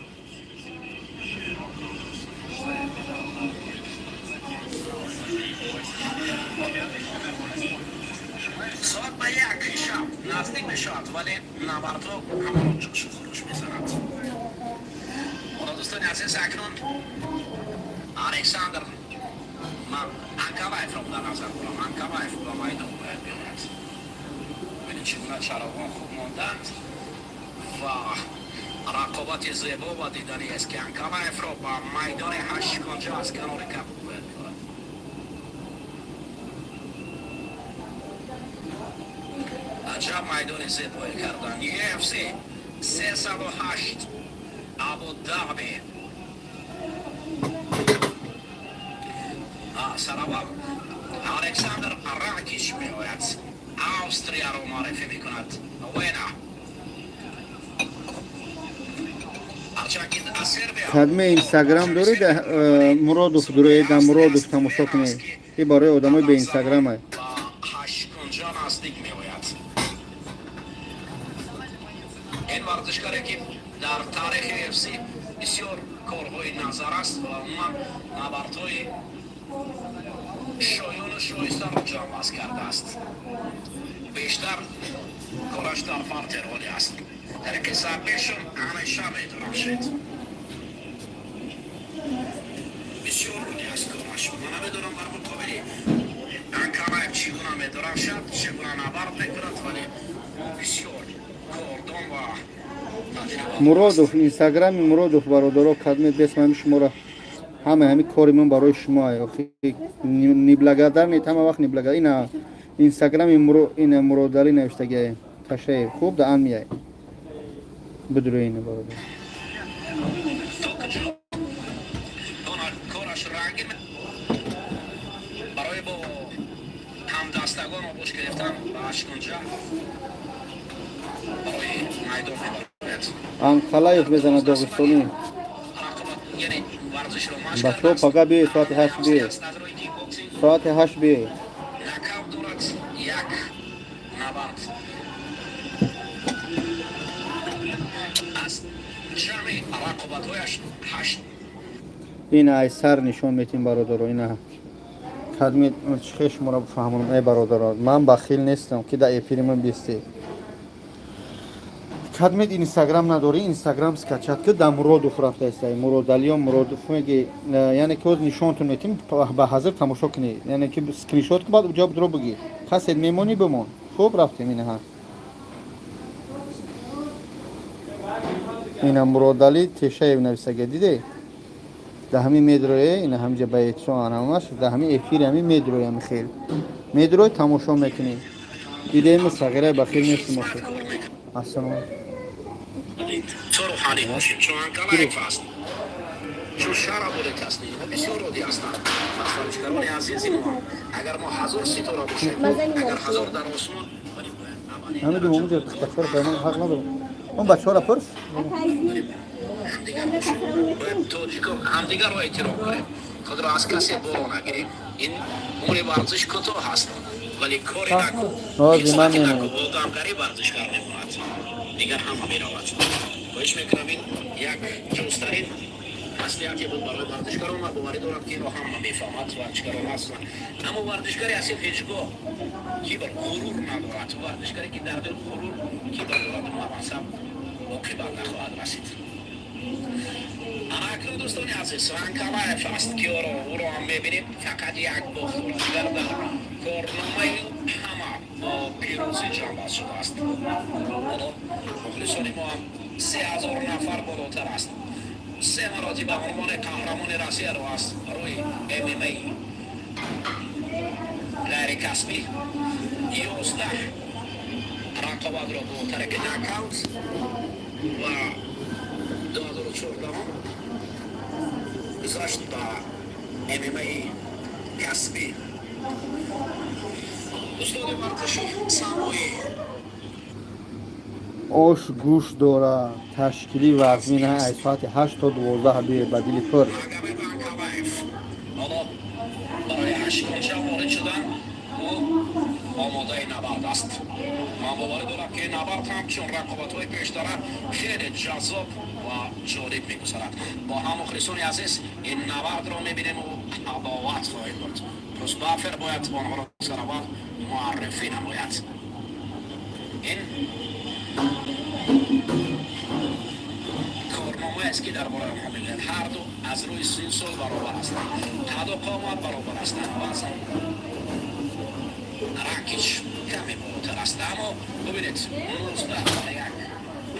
Соат ба 1 шаб наздик мешавад, вале набардҳо ҳамаро ҷӯшу хурӯш мезанад. Ҳоло, дӯстони азиз, акнун Александр, ман Анкалаевро дар назар дорам, Анкалаев ба майдон бояд биёяд. Бибинед, чӣ гуна чароғон хуб монданд ва рақобати зебо ва диданӣ аст, ки Анкалаевро ба майдони ҳаштконҷа аз канори кабуд бояд биёрад. Аҷаб майдони зебое кардан! UFC 308 Абу Даби. Сараввал Александр Ракич меояд, Австрияро муаррифӣ мекунад, Вена, ҳарчанд ки аз Сербия. Кадме инстаграм дорӣ, да Муродов дуроед, дар Муродов тамошо кунед. И барои одамои бе инстаграмай. Ба ҳашткунҷа наздик меояд. Ин варзишгаре, ки дар таърихи UFC бисёр корҳои назар аст ва умуман набардҳои шоёну шоистаро ҷамъбаст кардааст. Бештар кораш дар партерҳоле аст, тариқи submission ҳамеша медурахшед. Бисёр олӣ аст кораш. Ман намедонам, бар муқобили Анкалаев чӣ гуна медурахшад, чӣ гуна набард мекунад, вале бисёр кордон ва таҷриба. Муродов, инстаграми Муродов, бародаро, кадмет бес ҳами шуморо, ҳама ҳами кори ман барои шумо. Охи неблагодарный, ҳама вақт неблагодар. Ина инстаграми ина Муродалӣ навиштагиае. Ташаев хуб да ан мияй. Бидрои ина, бародар. То куҷо кораш рангин барои бо ҳамдастагон оғӯш гирифтан ба ҳашткунҷа барои майдон мебарояд. Анқалаев мезанад, доғистонӣ. Рақобат, яъне варзишро машқ Бачаҳо, кардааст. пага биёед, соати 8 биёед. Аз рӯи кикбоксинг Соати 8 биёед. нокаут дорад, як набард аз ҷамъи рақобатҳояш ҳашт. Ина ай сар нишон метим, бародаро. Ина кадми чихе шуморо бифаҳмонам, эй бародаро, ман бахил нестам, ки дар эфири ман бистед. Кадмед инстаграм надорӣ, инстаграм скачать ки, дар Муродов рафтаистай, Муродалиё Муродов меги, яъне ки ҳоз нишонтон метим, ба ҳазир тамошо кунед, яъне ки скриншот ки, баъд ҷо дро бигир. Касед мемонӣ, бимон. Хуб, рафтем. Ина ҳа, ина Муродалӣ Тешаев нависага, диде? Да ҳамин медрое, ина ҳамҷа ба эътисо анамаш, да ҳамин эфири ҳамин медрои, ҳами хел медрой, тамошо мекунӣ. Идеи сағирай, бахил нестим охир. Ассалому. То рӯҳанӣ бошем, чун Анкалаев аст, чун шара бурек аст. Инҳо бисёр оддӣ ҳастанд. Пас варзишгарони азизи мо, агар мо 1000 ситора бошем, агар 1000 дар осмон, вале бояд аввалин Намедонам, онҷо бачаҳоро фаҳмон ҳақ надорам. Он бачаҳоро пурс. ҳамдигар бошем. Бояд тоҷико ҳамдигарро эҳтиром кунем, худро аз касе боло нагирем. Ин умри варзиш кӯтоҳ аст, вале Вале кори наку, Ҳозир ман ҳифзати наку, мемонам. Одамгарӣ варзишгар мемонад, дигар ҳама меравад. Хоҳиш мекунам, ин як ҷузтарин маслиҳате буд барои варзишгарон ва боварӣ дорам, ки инро ҳама мефаҳмад, варзишгарон ҳастанд. Аммо варзишгари асил ҳеҷ гоҳ кибр, ғурур надорад. Варзишгаре, ки дар дил ғурур, кибр дорад, мансаб оқибат нахоҳад расид. Ана акнун, дӯстони азиз, Анкалаев аст, ки ӯро ҳам мебинем, фақат як бохт дорад, дигар дар корномаи ҳама бо пирӯзӣ ҷамъбаст шудааст. Ҳоло мухлисони мо ҳам 3000 нафар болотар аст. Се маротиба унвони қаҳрамони Россияро аз рӯи ММА ғайрикасбӣ, 11 рақобатро бо тариқи нокаут ва 2014 гузашт ба ММАи касбӣ. Устоди варзиши самбои Ош гӯшт дора, ташкили вазмина аз соати 8 то 12 бие ба дили пур. Магомед Анкалаев ҳоло барои ҳаштгунча ворид шудан, ӯ омодаи набард аст. Ман боварӣ дорам, ки набард ҳам чун рақобатҳои пештара хеле ҷаззоб ва ҷолиб мегузарад. Бо ҳам, мухлисони азиз, ин набардро мебинему адоват хоҳем бурд. Брус Баффер бояд онҳоро сараввал муаррифӣ намояд. Ин корномаест, ки дар бораи онҳо мегӯяд. Ҳарду аз рӯи син сол баробар ҳастанд, қаду қомат баробар ҳастанд, вазн Ракич каме болотар аст, аммо бубинед, 19-1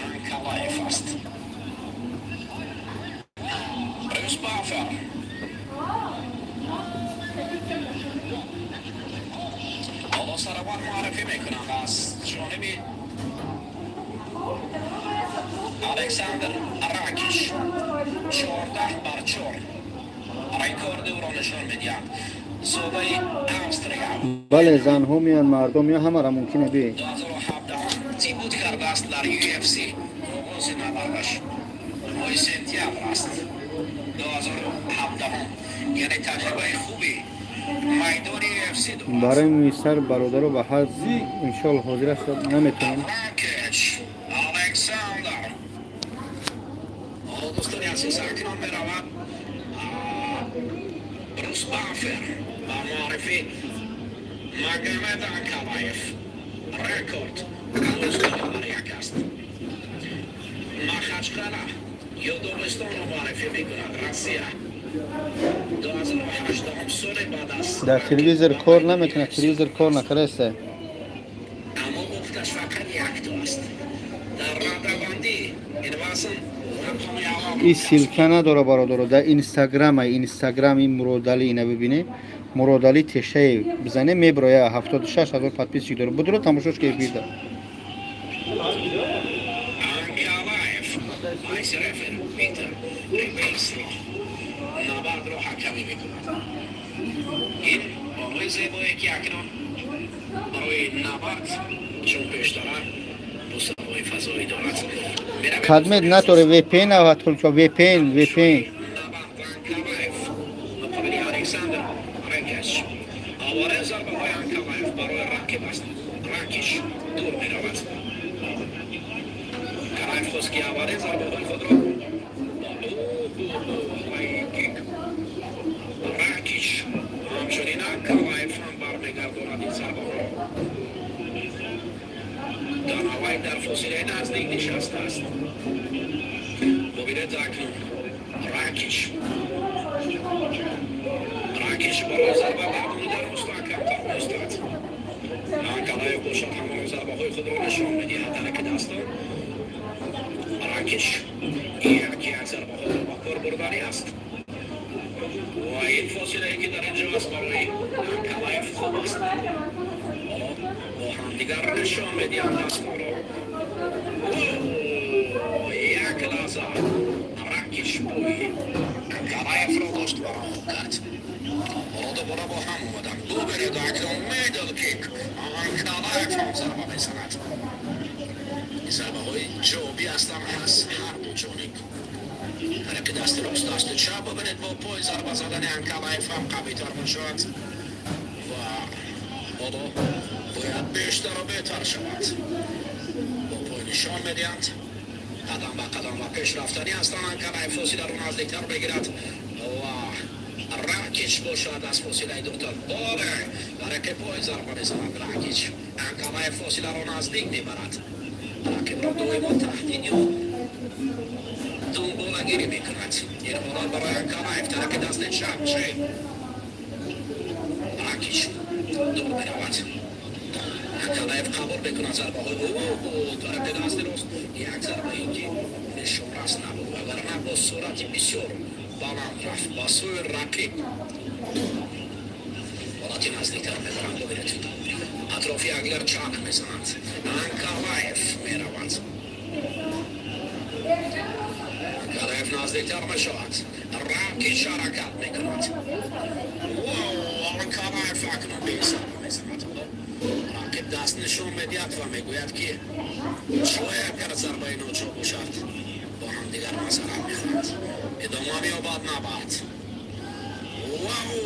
Анкалаев аст. Брюс Баффер ҳоло сараввал муаррифӣ мекунанд аз ҷониби Александр Ракич. 14-4 рекорди ӯро нишон медиҳанд. Зодаи Австрия. Бале, занҳо меянд, мардон меянд, ҳамара мумкина бие. 2017 дебют кардааст дар UFC. Оғози набардаш моҳи сентябр аст 2017, яъне таҷрибаи хуби майдони UFC дорад. Барои муйсар бародаро ба ҳар иншоалло ҳозир аст, наметавонем. Ракич Александр. Ҳоло, дӯстони азиз, акнун меравад Брус Баффер ба муаррифӣ Магомед Анкалаев. Рекорд 19-1 аст. Махачкала ё Догистонро муаррифӣ мекунад, Россия, 2008 соли баъд аз Дар телевизор кор наметавонад, телевизор кор накардаста. Аммо бохташ фақат якто аст. Дар радабандӣ ин вазн рақами аввал. И ссылка надора, бародаро, дар инстаграма, инстаграм ин Муродали, ина бибине, Муродали Тешаев бизане, меброя, 76 000 подписчик дора, будро тамошош ки эфирда. Анкалаев ҳайси рефери Питер Рибейсро набардро ҳакамӣ мекунад. Ин бонуи зебое, ки акнун барои набард чун пештара бусаҳои фазоӣ дорад. Меравем. Кадмед надоре, VPN ава только VPN, VPN. Набард Анкалаев муқобили Александр Рекеш. Аввалин зарбаҳои Анкалаев барои рақиб аст. Ракиш дур меравад. Калаев хост, ки аввалин зарбаҳои худро бо кик Ракиш, ҳамчунин Анкалаев ҳам бармегардонад ин зарбаҳоро. Дана Вайт дар фосилаи наздик нишастааст. Бубинед, акнун Ракиш барои зарба гардонидан мустаҳкамтар меистад. Анкалаев бошад, ҳамон зарбаҳои худро нишон медиҳад тариқи дастон. Ракиш яке аз зарбаҳоро ба кор бурданӣ аст ва ин фосилае, ки дар инҷо аст, барои Анкалаев хуб аст. Ҳоло бо ҳамдигар нишон медиҳанд дастонро. Як лаҳза Ракиш бӯи Анкалаевро дошт ва раҳо кард. Ҳоло дубора бо ҳам омаданд. Бубинед, акнун мидл кик, Анкалаев ҳам зарба мезанад. Зарбаҳои ҷавобӣ ҳастанд аз ҳар ду ҷониб, тариқи дасти рост, дасти чап. Бубинед, бо пой зарба задани Анкалаев ҳам қавитар мешавад ва Ҳоло бояд бештару беҳтар шавад. Бо пой нишон медиҳанд, қадам ба қадам ва пеш рафтанӣ ҳастанд. Анкалаев фосиларо наздиктар бигирад ва Ракич бошад аз фосилаи дуртар. Боре тариқи пой зарба мезанад Ракич. Анкалаев фосиларо наздик мебарад, рақибро доимо таҳдид ё дунболагирӣ мекунад. Ин ҳолат барои Анкалаев, тариқи дасти чап че Ракич дур меравад. Анкалаев қабул мекунад зарбаҳои ӯ тариқи дасти рост. Як зарбае ки нишонрас набуд, вагарна бо суръати бисёр баланд рафт ба сӯи рақиб. Ҳолати наздиктар мебаранд. Бибинед, атрофи якдигар чарх мезананд. Анкалаев меравад, Анкалаев наздиктар мешавад, Ракич ҳаракат мекунад. Анкалаев акнун бесарба мезанад. Ҳоло рақиб даст нишон медиҳад ва мегӯяд, ки шояд агар зарбаи ноҷо бошад, бо ҳамдигар маъзарат мехоҳанд. Идома меёбад набард. Вау,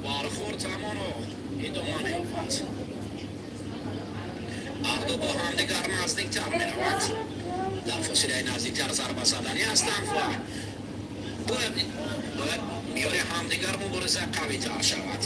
бархӯрд ҳамоно идома меёбад. Ҳарду бо ҳамдигар наздиктар мераванд, дар фосилаи наздиктар зарба заданӣ ҳастанд ва бояд миёни ҳамдигар мубориза қавитар шавад.